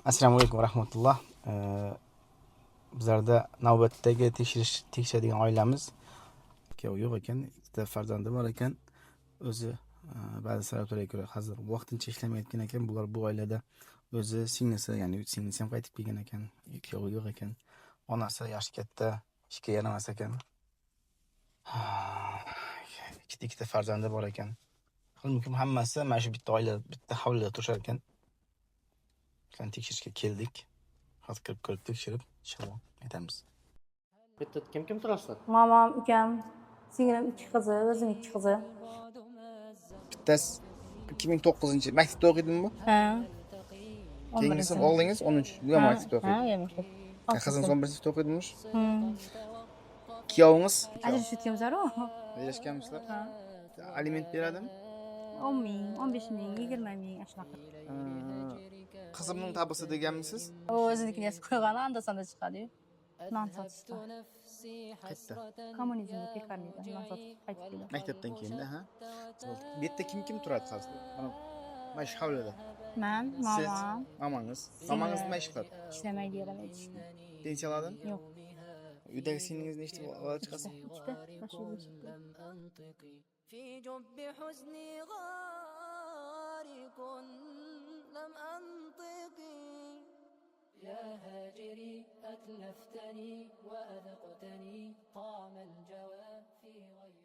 Assalomu alaykum va rahmatulloh. Bizlarda navbatdagi tekshirish tekshiradigan oilamiz. Ikkovi yo'q ekan, ikkita farzandi bor ekan. O'zi ba'zi sabablarga ko'ra hozir vaqtincha ishlamayotgan ekan. Bular bu oilada o'zi, singlisi, ya'ni singlisi ham qaytib kelgan ekan. Ikkovi yo'q ekan. Onasi yoshi katta, ishga yaramas ekan. Ikkita ikkita farzandi bor ekan. Mumkin hammasi mana shu bitta oila, bitta hovlida turishar ekan. Bizlarni tekshirishga keldik. Hozir kirib ko'rib, tekshirib, inshaalloh aytamiz. Bu yerda kim kim turasizlar? Mamam, ukam, singlim, ikki qizi, o'zim, ikki qizi. Bittasi 2009 maktabda o'qiydimi bu? Ha. Keyingisi o'g'lingiz 13, bu ham maktabda Ha, o'qiydi. Maktab. Qizingiz 11 sinfda o'qiydimish? Hmm. Kuyovingiz? Ajrashib ketganmiz-ku. Ajrashganmisizlar? Ha. Aliment beradimi? 10 ming, 15 ming, 20 ming, shunaqa. Qizimning tabisi deganmisiz? U o'zinikini yozib qo'ygan, anda sanda chiqadi-yu. Non sotishdi. Qayerda? Kommunizmda, пекарня da non sotib qaytib keldi. Maktabdan keyinda, ha? Bo'ldi. Bu yerda kim kim turadi hozir? Mana shu hovlida. Man, Siz, mamam. Mamangiz. Mamangiz nima ish qiladi? Ishlamaydi, yaramaydi ishga. Pensiya oladimi? Yo'q. Uydagi singlingiz nechta bola chiqasiz? Ikkita. Boshqa beshikda. في جب حزني غارق لم أنطق يا هاجري أتلفتني وأذقتني طعم الجوى في غير